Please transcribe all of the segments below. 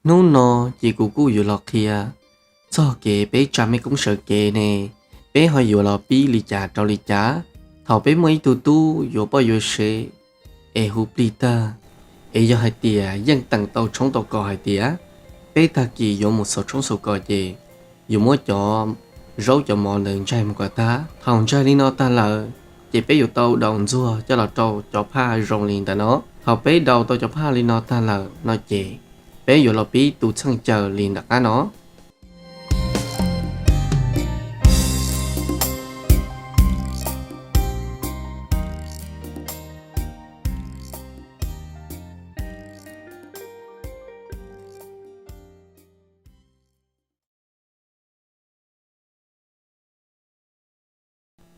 Hnub no ces kuv kuj yuav los qhia txog kev peb tsa mej koob sawv kev ne, peb ho yuav los pib li cas rau li cas. Thaum peb muaj ib tug tub yuav poj yuav sev es hu plig tag, es yog hais tias yeej teem tau tshoob tau kos hais tias peb tag kis yuav mus xaus tshoob xaus kos ces yuav muab cov zaub cov mov ntawd ntsaig mus kom tag. Thaum ntsaig li no tag lawm, ces peb yuav tau daus ntxuag coj los rau cov phaj zoo li ntawm no. Thaum peb daus tau cov phaj li no tag lawm no ces peb yuav los pib tus txheej caw li nram qab no.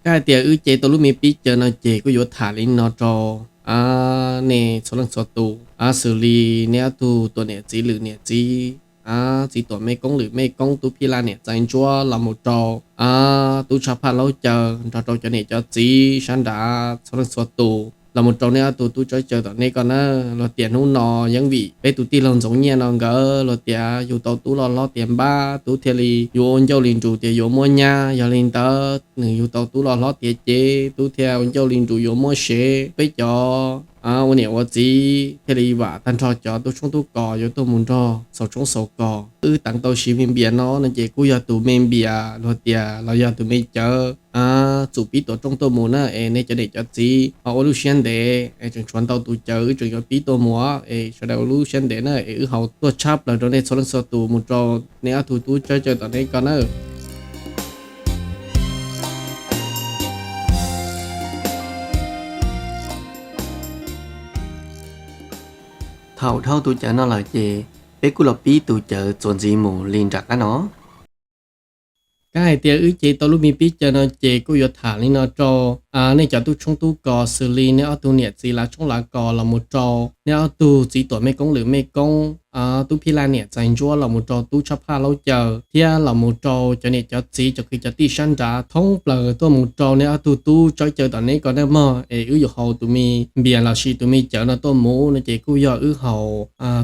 Kab hais tias wb cev tau lub me pib caw no ces kuj yuav tham li no rau nej txhua leej txhua tus, xws li nej ob tug tuam niam txiv lwm niam txiv, txiv tuam mej koob lwm mej koob, tub phij laj niam txais ntsuab los mus rau tub tshaj phaj laub caw nrog rau cov niam cov txiv sab nrad txhua leej txhua tus los mus rau nej ob tug tub tsawb caw tom nej ko na. Luag tias hnub no yeej vim peb tus tij laug Ntxoov Nyiaj no nkawd luag tias yug tau tub loj hlob tiav npab, tub thiaj li yuav ua ncauj li nrus tias yuav muab nyab. Yog li ntawd nws yug tau tub loj hlob tiav ces tub thiaj ua ncauj li nrus yuav muab sev. Peb cov ua niam ua txiv thiaj li vam tag nrho cov tub tshoob tub kos yuav tuaj mus nrog xaus tshoob xaus kos. Wb teev tau siv me npias no no ces kuj yog tus me npias luag tias los yog tus me cawv txum pib tuam rooj tuaj mus na, es nej cov niam cov txiv ho ua lub siab ntev es tseem tshuav ntau tus cawv wb tseem yuav pib tuaj mus, es sawv daws ua lub siab ntev na, es wb hau tuaj tshab plaws rau nej txhua leej txhua tus mus rau nej ob tug tub tsawb caw tom nej ko na. Thaum dhau tus cawv no lawm ces peb kuj los pib tus cawv txuas ntxiv mus li nram qab no. Kab hais tias wb cev tau lub me pib caw no ces kuj yuav tham li no rau nej cov tub tshoob tub kos xws li nej ob tug niam txiv lav tshoob lav kos los mus rau nej ob tug txiv tuam mej koob lwm mej koob, tub phij laj niam txais ntsuab los mus rau tub tshaj phaj laub caw thiab los mus rau cov niam cov txiv cov kwv cov tij sab nrad thoob plaws tuaj mus rau nej ob tug tub tsawb caw tom nej ko na mog. Es wb yuav hau tus me npias los sis tus me cawv no tuaj mus no ces kuj yog wb hau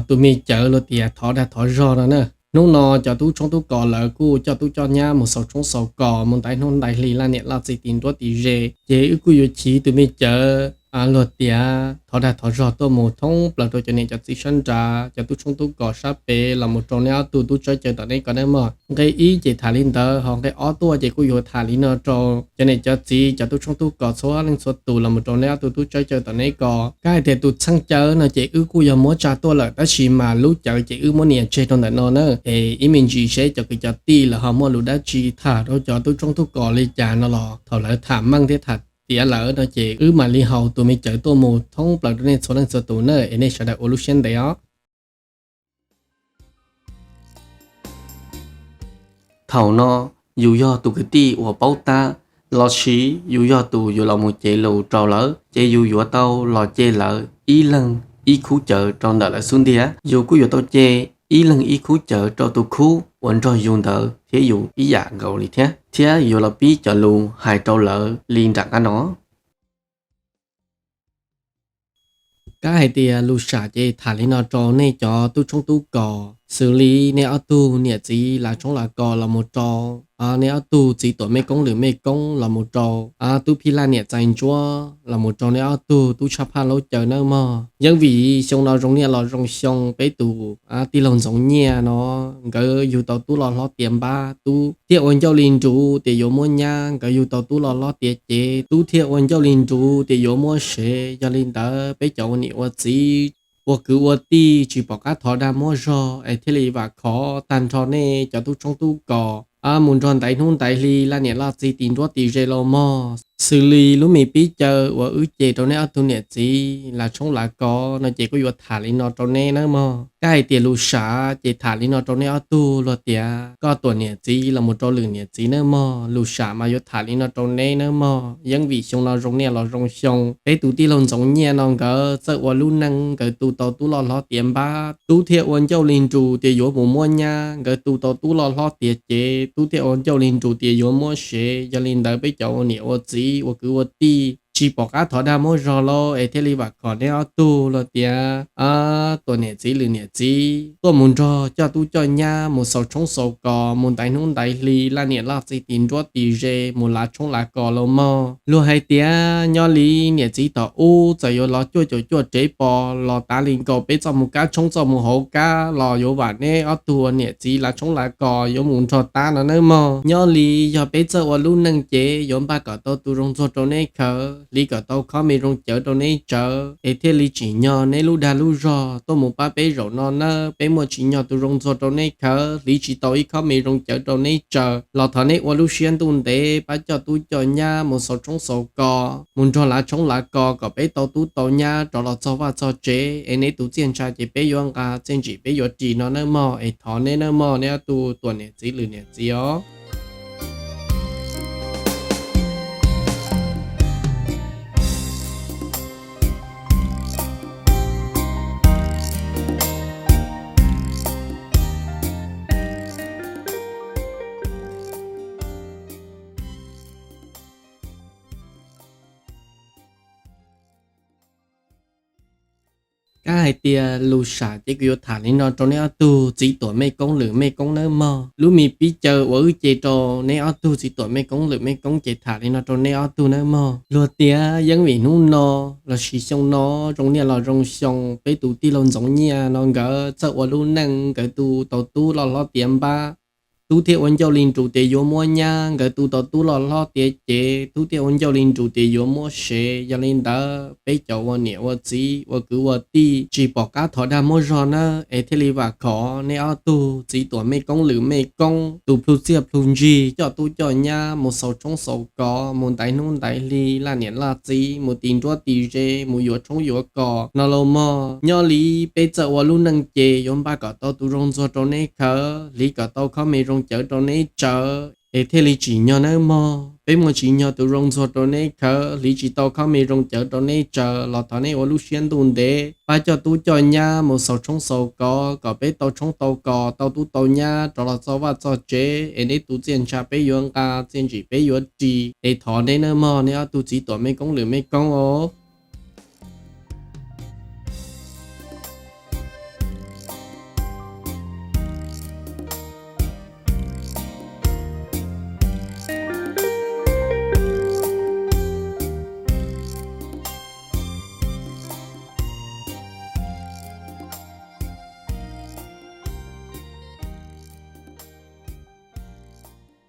tus me cawv luag tias thov dag thov zog no na. Hnub no cov tub tshoob tub kos lawv kuj coj tub coj nyab mus xaus tshoob xaus kos, mus ntais hnub ntais hli laj niam laj txiv tim nruab tim ze, ces wb kuj yuav chiv tus me cawv luag tias thov dag thov zog tuaj mus thoob plaws rau cov niam cov txiv sab nrad, cov tub tshoob tub kos sab pem los mus rau nej ob tug tub tsawb caw tom nej ko na mog. Nqe ib ces tham li ntawd, ho nqe ob tuaj ces kuj yuav tham li no rau cov niam cov txiv cov tub tshoob tub kos txhua leej txhua tus los mus rau nej ob tug tub tsawb caw tom nej ko. Kab hais tias tus txheej caw no ces wb kuj yog muab tsa tuaj lawm tab sis mas lub cawv ces wb muab nias tseg rau ntawm no na. Es ib me ntsis seb cov kwv cov tij lawv ho muaj lus dab tsi tham rau cov tub tshoob tub kos li cas no los thaum lawv tham meej thiab tham tiav lawm no ces wb mam li hau tus me cawv tuaj mus thoob plaws rau nej txhua leej txhua tus na, es nej sawv daws ua lub siab ntev os. Thaum no yus yog tus kwv tij uas paub tab lossis yus yog tus yuav los mus cev lus rau lawv, ces yus yuav tau los cev lawv ib leeg ib khub cawv rau ntawm lawv xub ntiag. Yus kuj yuav tau cev ib leeg ib khub cawv rau tus khub uas nrog yus ntawd thiab yus ib yam nkaus li thiab, thiab yuav los pib cov lus hais rau lawv li nram qab no. Kab hais tias lus sam ces tham li no rau nej cov tub tshoob tub kos, xws li nej ob tug niam txiv lav tshoob lav kos los mus rau nej ob tug txiv tuam mej koob lwm mej koob los mus rau tub phij laj niam txais ntsuab los mus rau nej ob tug tub tshaj phaj laub caw nawb mog. Yeej vim xyoo no zoo niaj los zoo xyoo peb tus tij laug Ntxoov Nyiaj no nkawd yug tau tub loj hlob tiav npab, tub thiaj ua ncauj li nrus tias yuav muab nyab. Nkawd yug tau tub loj hlob tiav ces tub thiaj ua ncauj li nrus tias yuav muab sev. Yog li ntawd peb cov ua niam ua txiv, ua kwv ua tij tsis pom qab thov dag muab zog es thiaj li vam khov tag nrho nej cov tub tshoob tub kos mus nrog ntais hnub ntais hli laj niam laj txiv tim nruab tim ze los mog. Xws li lub me pib caw uas wb cev rau nej ob tug niam txiv lav tshoob lav kos no ces kuj yuav tham li no rau nej nawb mog. Kab hais tias lus sam ces tham li no rau nej ob tug luag tias koj tuam niam txiv los mus rau lwm niam txiv nawb mog. Lus sam mas yuav tham li no rau neb nawb mog. Yeej vim xyoo no zoo niaj los zoo xyoo peb tus tij laug Ntxoov Nyiaj no nkawd txawj ua lub neej, nkawd tu tau tub loj hlob tiav npab, tub thiaj ua ncauj li nrus tias yuav mus muab nyab. Nkawd tu tau tub loj hlob tiav ces tub thiaj ua ncauj li nrus tias yuav muab sev. Yog li ntawd peb cov ua niam ua txiv, ua kwv ua tij tsis pom qab thov dag muab zog lauj, es thiaj li vam khom neb ob tug los tias tuam niam txiv lwm niam txiv tuaj mus nrog coj tub coj nyab mus xaus tshoob xaus kos, mus ntaiv hnub ntaiv hli, laj niam laj txiv, tis nruab tis ze, mus lav tshoob lav kos los mog. Luag hais tias nyob li niam txiv tom ub txawm yuav los cuaj caum cuaj rev pos los tav li nkaus, peb txoj mus kab tshoob txoj mus hauv kab los yuav vam neb ob tug ua niam txiv lav tshoob lav kos yuav mus nrog tab no nawb mog. Nyob li yog peb txawj ua lub neej ces yuav npaj kom tau tus zoo ntxuag rau neb khawv, hliv kom tau khob me zoo cawv rau neb tsawv, es thiaj li tsim nyog neb lub dag lub zog tuaj mus pab peb zaum no nawb. Peb muaj tsim nyog tus zoo ntxuag rau neb khawv, hliv tsis tau ib khob me zoo cawv rau neb tsawv los thov neb ua lub siab ntuj ntev pab coj tub coj nyab mus xaus tshoob xaus kos, mus nrog lav tshoob lav kos kom peb tau tub tau nyab rov los txog vaj txog tsev, es neb tus txiaj ntsha ces peb yuav nqa, txiaj ntsim peb yuav ris no nawb mog. Es thov neb nawb mog, neb ob tug tuam niam txiv lwm niam txiv os. Kab hais tias lus sam ces kuv yuav tham li no rau neb ob tug txiv tuam mej koob lwm mej koob nawb mog. Lub me pib caw uas wb ce rau neb ob tug txiv tuam mej koob lwm mej koob ces tham li no rau neb ob tug nawb mog. Luag tias yeeb vim hnub no lossis xyoo no zoo niaj los zoo xyoo, peb tus tij laug Ntxoov Nyiaj no nkawd txawj ua lub neej, nkawd tus tau tub loj hlob tiav npab, tub thiaj ua ncauj li nrus tias yuav muab nyab, nkawd tus tau tub loj hlob tiav cev, tub thiaj ua ncauj li nrus tias yuav muab sev. Yog li ntawd peb cov ua niam ua txiv ua kwv ua tij tsis pom qab thov dag muab zog nawb, es thiaj li vam khom neb ob tug txiv tuam mej koob lwm mej koob tus plhu txiaj plhu ntsig coj tub coj nyab mus xaus tshoob xaus kos, mus ntaiv hnub ntaiv hli, laj niam laj txiv, mus tis nruab tis ze, mus yuav tshoob yuav kos no los mog. Nyob li peb txawj ua lub neej ces yuav npaj kom tau tus zoo ntxuag rau neb khawv, hliv kom tau khob me zoo cawv rau neb tsawv, es thiaj li tsim nyog nawb mog. Peb muaj tsim nyog tus zoo ntxuag rau neb khawv, hliv tsis tau khob me zoo cawv rau neb tsawv los thov neb ua lub siab ntuj ntev pab coj tub coj nyab mus xaus tshoob xaus kos kom peb tau tshoob tau kos, tau tub tau nyab rov los txog vaj txog tsev, es neb tus txiaj ntsha peb yuav nqa, txiaj ntsim peb yuav ris. Es thov neb nawb mog, neb ob tug txiv tuam mej koob lwm mej koob os.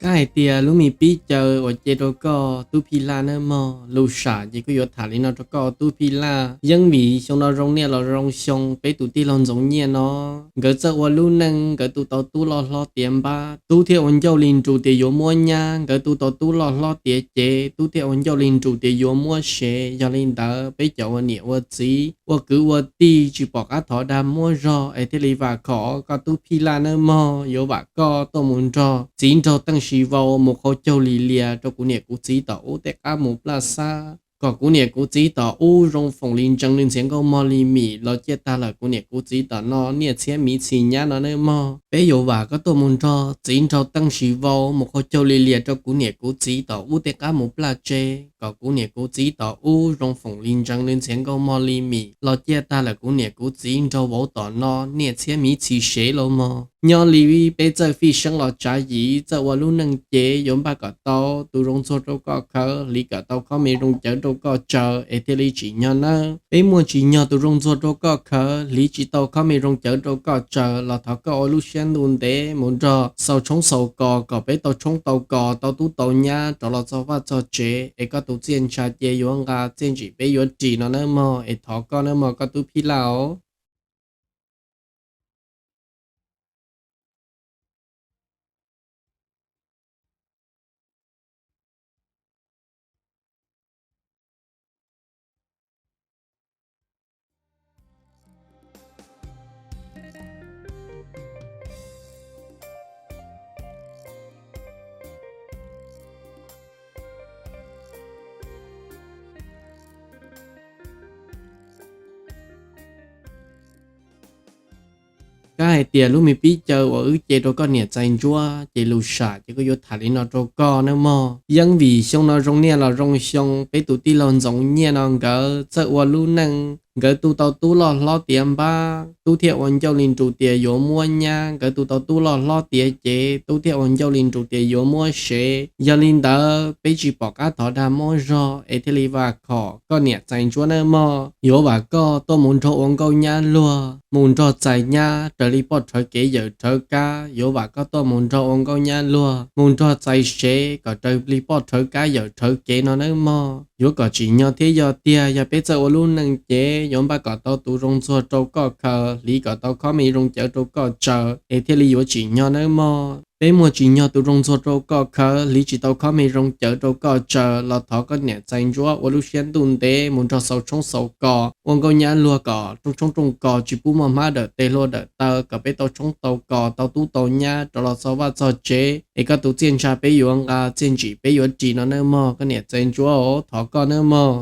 Kab hais tias lub me pib caw uas ce rau koj tub Phij Laj nawb mog. Lus sam ces kuj yuav tham li no rau koj tub Phij Laj. Yeeb vim xyoo no zoo niaj los zoo xyoo, peb tus tij laug Ntxoov Nyiaj no nkawd txawj ua lub neej, nkawd tus tau tub loj hlob tiav npab, tub thiaj ua ncauj li nrus tias yuav muab nyab, nkawd tus tau tub loj hlob tiav cev, tub thiaj ua ncauj li nrus tias yuav muab sev. Yog li ntawd peb cov ua niam ua txiv ua kwv ua tij tsis pom qab thov dag muab zog, es thiaj li vam khom koj tub Phij Laj nawb mog, yuav vam koj tuaj mus nrog txiv nraug Teej Sis Vau mus qhau caug li lias rau kuv niam kuv txiv tom ub tej qab mus plaj xab, kom kuv niam kuv txiv tom ub zoo foom li ntsees, li ntxhiav nkauj mog li mim, los ciaj tag lawm kuv niam kuv txiv tom no niaj txhiab miv txhis nyab no nawb mog. Peb yuav vam koj tuaj mus nrog txiv nraug Teej Sis Vau mus qhau caug li lias rau kuv niam kuv txiv tom ub tej qab mus plaj tsev, kom kuv niam kuv txiv tom ub zoo foom li ntsees, li ntxhiav nkauj mog li mim, los ciaj tag lawm kuv niam kuv txiv nraug vauv tom no niaj txhiab miv txhis sev los mog. Nyob li peb txawj fij seeb los tsav yiv, txawj ua lub neej ces yuav npaj kom tau tus zoo ntxuag rau koj khawv, hliv kom tau khob me zoo cawv rau koj tsawv, es thiaj li tsim nyog nawb. Peb muaj tsim nyog tus zoo ntxuag rau koj khawv, hliv tsis tau khob me zoo cawv rau koj tsawv, los thov koj ua lub siab ntuj ntev mus nrog xaus tshoob xaus kos kom peb tau tshoob tau kos, tau tub tau nyab rov los txog vaj txog tsev, es koj tus txiaj ntsha ces yuav nqa, txiaj ntsim peb yuav ris no nawb mog. Es thov koj nawb mog koj tub Phij Laj os. Hais tias lub me pib caw uas wb ce rau koj niam Txais Ntsuab ces lus sam ces kuj yuav tham li no rau koj nawb mog. Yeeb vim xyoo no zoo niaj los zoo xyoo, peb tus tij laug Ntxoov Nyiaj no nkawd txawj ua lub neej, nkawd tu tau tub loj hlob tiav npab, tub thiaj ua ncauj li nrus tias yuav muab nyab, nkawd tu tau tub loj hlob tiav cev, tub thiaj ua ncauj li nrus tias yuav muab sev. Yog li ntawd peb tsis pom qab thov dag muab zog es thiaj li vam khom koj niam Txais Ntsuab nawb mog. Yuav vam koj tuaj mus nrog ua nkauj nyab luag, mus nrog txais nyab raws li poj rhawv kev yawm rhawv kab. Yuav vam koj tuaj mus nrog ua nkauj nyab luag, mus nrog txais sev kom raws li poj rhawv kab yawm rhawv kev no nawb mog. Yuav kom tsim nyog thiab yog tiag, yog peb txawj ua lub neej ces yuav npaj kom tau tus zoo ntxuag rau koj khaws, hliv kom tau khob me zoo cawv rau koj tsaws es thiaj li yuav tsim nyog nawb mog. Peb muaj tsim nyog tus zoo ntxuag rau koj khaws, hliv tsis tau khob me zoo cawv rau koj tsaws los thov koj niam Txais Ntsuab ua lub siab ntuj ntev mus nrog xaus tshoob xaus kos, ua nkauj nyab luag kom rooj tshoob rooj kos tsis pub muaj hmab dawm tes hlua dawm taw, kom peb tau tshoob tau kos tau tub tau nyab rov los txog vaj txog tsev, es koj tus txiaj ntsha peb yuav nqa, txiaj ntsim peb yuav ris no nawb mog koj niam Txais Ntsuab, thov koj nawb mog.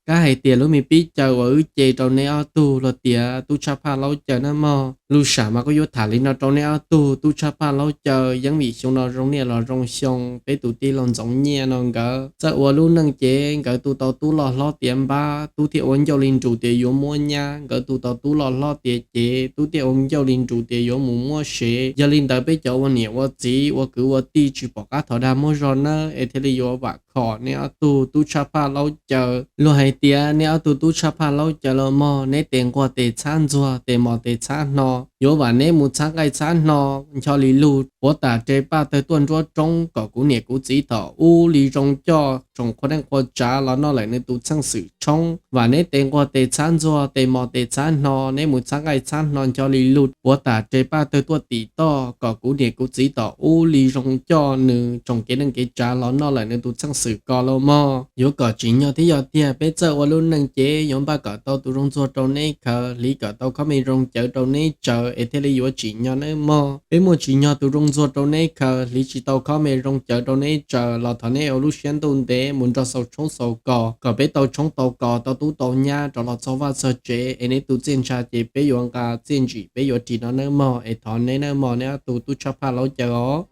Kab hais tias lub me pib caw uas wb ce rau neb ob tug los tias tub tshaj phaj laub caw nawb mog. Lus sam mas kuj yuav tham li no rau neb ob tug tub tshaj phaj laub caw. Yeeb vim xyoo no zoo niaj los zoo xyoo, peb tus tij laug Ntxoov Nyiaj no nkawd txawj ua lub neej ces nkawd tu tau tub loj hlob tiav npab, tub thiaj ua ncauj li nrus tias yuav muab nyab, nkawd tu tau tub loj hlob tiav cev, tub thiaj ua ncauj li nrus tias yuav mus muab sev. Yog li ntawd peb cov ua niam ua txiv ua kwv ua tij tsis pom qab thov dag muab zog nawb es thiaj li yuav vam khom neb ob tug tub tshaj phaj laub caw. Luag hais tias neb ob tug tub tshaj phaj laub caw los mog, neb tes nquag tes txhab ntxuag, tes mos tes txhab hno. Yuav vam neb mus txhab nqaij txhab hno ncho li lug puav tas re paj tawg tuaj nruab roob kom kuv niam kuv txiv tom ub li zoo coj, tsoom qhua neej qhua tsav los noj lawm nws tus txheej xwm tshoob. Vam neb tes nquag tes txhab ntxuag, tes mos tes txhab hno, neb mus txhab nqaij txhab hno ncho li lug puav tas re paj tawg tuaj tim toj kom kuv niam kuv txiv tom ub li zoo coj, nws tsoom kev neej kev tsav los noj lawm nws tus txheej xwm kos los mog. Yuav kom tsim nyog thiab yog tiag, peb txawj ua lub neej ces yuav npaj kom tau tus zoo ntxuag rau neb khaws, hliv kom tau khob me zoo cawv rau neb tsaws es thiaj li yuav tsim nyog nawb mog. Peb muaj tsim nyog tus zoo ntxuag rau neb khaws, hliv tsis tau khob me zoo cawv rau neb tsaws los thov neb ua lub siab ntuj ntev mus nrog xaus tshoob xaus kos kom peb tau tshoob tau kos tau tub tau nyab rov los txog vaj txog tsev es neb tus txiaj ntsha ces peb yuav nqa, txiaj ntsim peb yuav ris no nawb mog. Es thov neb nawb mog, neb ob tug tub tshaj phaj laub caw os.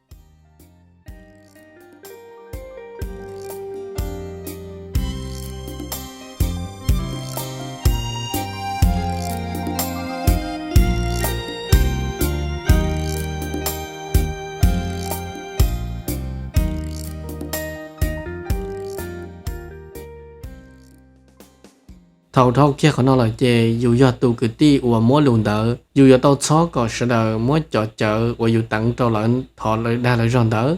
Thaum dhau kiag qhov no lawm ces yus yog tus kwv tij uas muab lus ntawd, yus yuav tau txhob kom sawv daws muab cov cawv uas yus teev rau lawv thov lawv dag lawv zog ntawd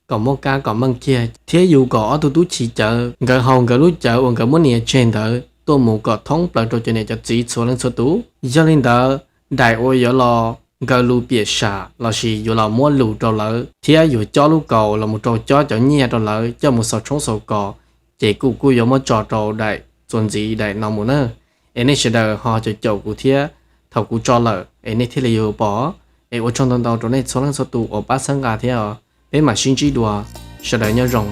kom muab kab kom meej kiag, thiab yus kom ob tug tub chiv cawv nkawd haus nkawd lub cawv uas nkawd muab nias tseg ntawd tuaj mus kom thoob plaws rau cov niam cov txiv txhua leej txhua tus. Yog li ntawd, daim uas yuav los nkaws lus piam sam lossis yuav los muab lus rau lawv thiab yuav cob lub kaus los mus rau cob cov nyiaj rau lawv coj mus xaus tshoob xaus kos, ces kuv kuj yuav muab tso rau daim txuas ntxiv daim no mus na. Es nej sawv daws ho caum caum kuv thiab, thaum kuv tso lawm es nej thiaj li yuav pom. Es ua tsaug ntau ntau rau nej txhua leej txhua tus uas pab txhawb nqa thiab os. Peb mam sib ntsib dua, sawv daws nyob zoo.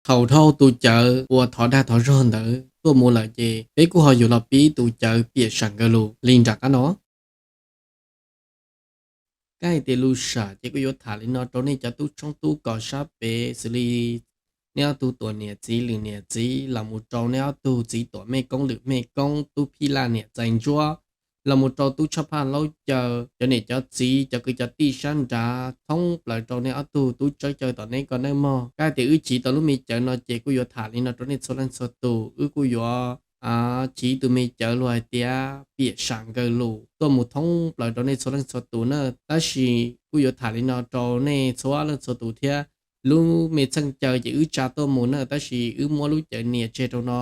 Thaum dhau tus cawv uas thov dag thov zog ntawd tuaj mus lawm ces peb kuj ho yuav los pib tus cawv piam sam nkaws lus li nram qab no. Kab hais tias lus sam ces kuj yuav tham li no rau nej cov tub tshoob tub kos sab pem, xws li nej ob tug tuam niam txiv lwm niam txiv los mus rau nej ob tug txiv tuam mej koob lwm mej koob, tub phij laj niam txais ntsuab, los mus rau tub tshaj phaj laub caw, cov niam cov txiv, cov kwv cov tij sab nrad, thoob plaws rau nej ob tug tub tsawb caw tom neb ko nawb mog. Kab hais tias wb chiv tau lub me cawv no ces kuj yuav tham li no rau nej txhua leej txhua tus. Wb kuj yuav chiv tus me cawv luag hais tias piam sam nkaws lus tuaj mus thoob plaws rau nej txhua leej txhua tus na. Tab sis kuj yuav tham li no rau nej txhua leej txhua tus thiab. Lub me txheej caw ces wb tsa tuaj mus na, tab sis wb muab lub cawv nias tseg rau no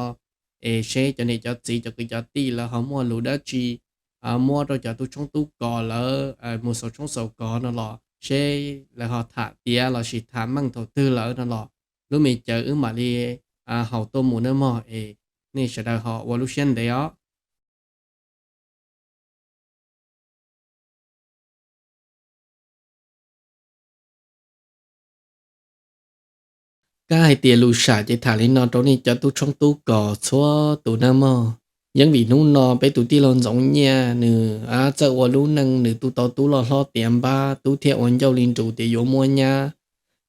es seb cov niam cov txiv, cov kwv cov tij lawv ho muaj lus dab tsi muab rau cov tub tshoob tub kos lawv mus xaus tshoob xaus kos no los seb lawv ho tham tiav lossis tham meej thaum twg lawm no los lub me cawv wb mam li haus tuaj mus nawb mog, es nej sawv daws ho ua lub siab ntev os. Kab hais tias lus sam ces tham li no rau nej cov tub tshoob tub kos txhua tus nawb mog. Yeeb vim hnub no peb tus tij laug Ntxoov Nyiaj nws txawj ua lub neej, nws tu tau tub loj hlob tiav npab, tub thiaj ua ncauj li nrus tias yuav muab nyab.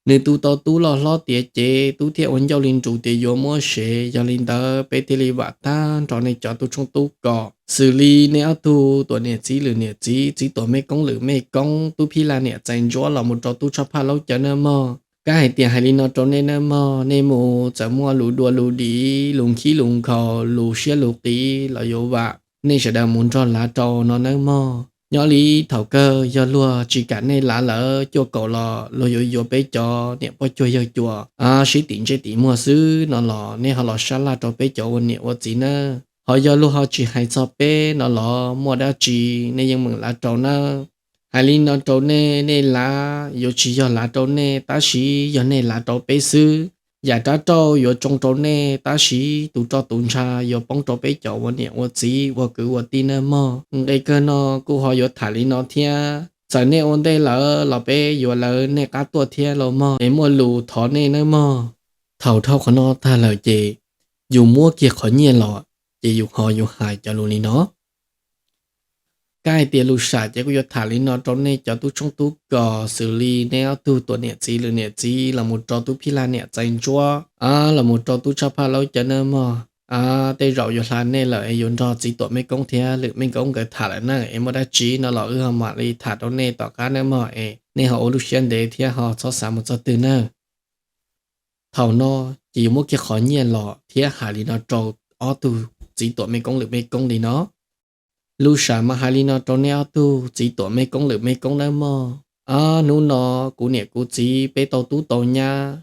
Nws tu tau tub loj hlob tiav cev, tub thiaj ua ncauj li nrus tias yuav muab sev. Yog li ntawd peb thiaj li vam tag nrho nej cov tub tshoob tub kos, xws li nej ob tug tuam niam txiv lwm niam txiv, txiv tuam mej koob lwm mej koob, tub phij laj niam txais ntsuab los mus rau tub tshaj phaj laub caw nawb mog. Kab hais tias hais li no rau nej nawb mog, nej mus txawm muaj lus dua lus dim, lus nkhib lus nkhaus, lus siab lus qiv los yuav vam nej sawv daws mus nrog lav rau no nawb mog. Nyob li thaum kawg yog luag tsis kam nej lav lawm, cuaj kaum los luag yuav yuav peb cov niam poj cuag yawg cuas sib tim ntsej tim muag xwb no los nej ho los sab laj rau peb cov ua niam ua txiv nawb. Ho yog luag ho tsis hais txog peb no los muaj dab tsi nej yeej meem lav rau nawb. Hais li no rau nej, nej lav yuav tsis yog lav rau nej, tab sis yog nej lav rau peb xwb. Yam rab rauj yuav tsoo rau nej, tab sis tus roj tus ntsha yuav poob rau peb cov ua niam ua txiv ua kwv ua tij nawb mog. Nqe kawg no kuj ho yuav tham li no thiab, txawm nej ua ntej lawm los peb yuav lawv nej qab tuaj thiab los mog, es muaj lus thov nej nawb mog. Thaum dhau qhov no tag lawm ces yus muab kiag qhov nyiaj los, ces yus ho yuav hais cov lus li no. Kab hais tias lus sam ces kuj yuav tham li no rau nej cov tub tshoob tub kos, xws li nej ob tug tuam niam txiv lwm niam txiv los mus rau tub phij laj niam txais ntsuab, los mus rau tub tshaj phaj laub caw nawb mog. Tej zaum yuav hla nej lawm es yuav nrog txiv tuam mej koob thiab lwm mej koob nkawd tham lawm na, es muaj dab tsi no los wb ho mam li tham rau nej tom qab nawb mog, es nej ho ua lub siab ntev thiab ho txhob xav mus txog twg nawb. Thaum no ces yus muab kiag qhov nyiaj los thiab hais li no rau ob tug txiv tuam mej koob lwm mej koob li no. Lus sam mas hais li no rau nej ob tug txiv tuam mej koob lwm mej koob nawb mog. Hnub no kuv niam kuv txiv peb tau tub tau nyab.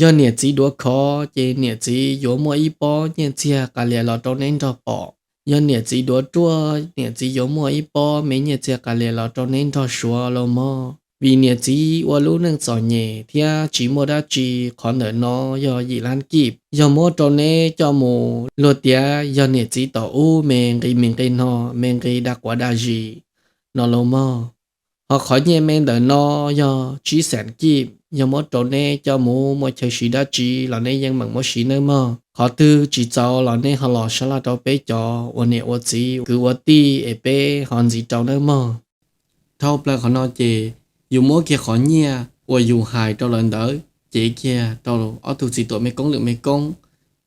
Yog niam txiv duav khov ces niam txiv yuav muaj ib pob nyiaj txiag qas lias los rau neb nrog pom. Yog niam txiv duav ruaj, niam txiv yuav muaj ib pob me nyiaj txiag qas lias los rau neb nrog suav los mog. Vim niam txiv ua lub neej txom nyem thiab tsis muaj dab tsi, qhov ntawm no yog yim lab kib. Yog muab rau neb coj mus luag tias yog niam txiv tom ub me nqi me nqi no, me nqi da quav da zis no los mog. Ho qhov nyiaj me ntawm no yog tsib xeem kib, yog muab rau neb coj mus muaj chaw siv dab tsi los neb yeej meem muab siv nawb mog. Qhov twg tsis txaus los neb ho los sab laj rau peb cov ua niam ua txiv kwv ua tij es peb ho ntxiv rau nawb mog. Dhau plaws qhov no ces yus muab kiag qhov nyiaj uas yus hais rau lawv ntawd cev kiag rau ob tug txiv tuam mej koob lwm mej koob.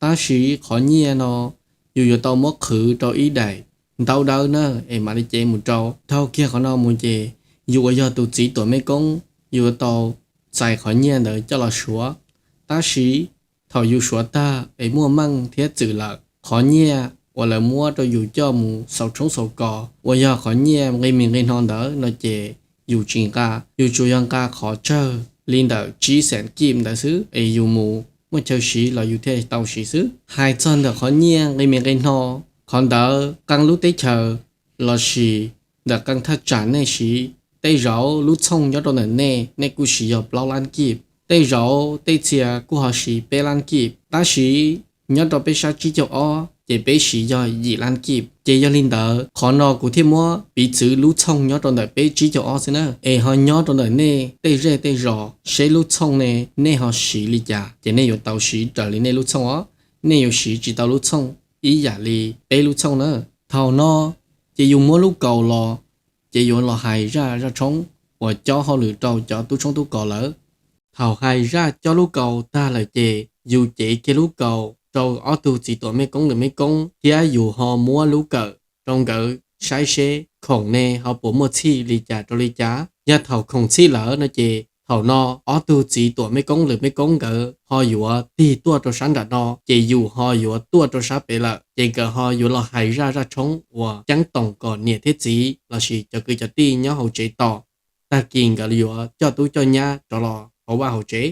Tab sis qhov nyiaj no yus yuav tau muab qhwv rau ib daim ntaub dawb na, es mam li cev mus rau. Dhau kiag qhov no mus ces yus uas yog tus txiv tuam mej koob yuav tau txais qhov nyiaj ntawd coj los suav. Tab sis thaum yus suav tag es muaj meej thiab txwm lawm, qhov nyiaj uas lawv muab rau yus coj mus xaus tshoob xaus kos uas yog qhov nyiaj nqi me nqi no ntawd no ces yus tsis nqa, yus tsuas yog nqa qhov tsawg li ntawm tsib xeem kib ntawd xwb es yus mus muaj chaw siv los yus thiaj tau siv xwb. Hais txog ntawm qhov nyiaj nqi me nqi no, qhov ntawd qee lub teb chaws lossis ntawm qee thaj tsam nej siv. Tej zaum lub txhooj nyob rau ntawm nej, nej kuj siv yog plaub lab kib, tej zaum tej txhia kuj ho siv peb lab kib, tab sis nyob rau peb sab tsib caug ob ces peb siv yog yim lab kib. Ces yog li ntawd qhov no kuv thiaj muab piv txwv lub txhooj nyob rau ntawm peb tsib caug ob xwb na, es ho nyob rau ntawm nej tej zej tej zos seb lub txhooj ne nej ho siv li cas ces nej yuav tau siv raws li nej lub txhooj os. Nej yuav siv tsis tau lub txhooj ib yam li peb lub txhooj na. Thaum no ces yus muab lub kaus los, ces yuav los hais zaj zaj tshoob. uas cob hauj lwm rau cov tub tshoob tub kos lawm. Thaum hais zaj cob lub kaus tag lawm ces yus cev kiag lub kaus rau ob tug txiv tuam mej koob lwm mej koob thiab yus ho muab lub kawm rau nkawd saib seb khoom ne ho puas muaj txhij li cas rau li cas. Yog thaum khoom txhij lawm no ces thaum no ob tug txiv tuam mej koob lwm mej koob nkawd ho yuav tig tuaj rau sab nram no, ces yus ho yuav tuaj rau sab pem lawm, ces nkawd ho yuav los hais zaj zaj tshoob uas ceeb toom kom niam thiab txiv lossis cov kwv cov tij nyob hauv tsev tos. Tag kis nkawd yuav coj tub coj nyab rov los hauv vaj hauv tsev.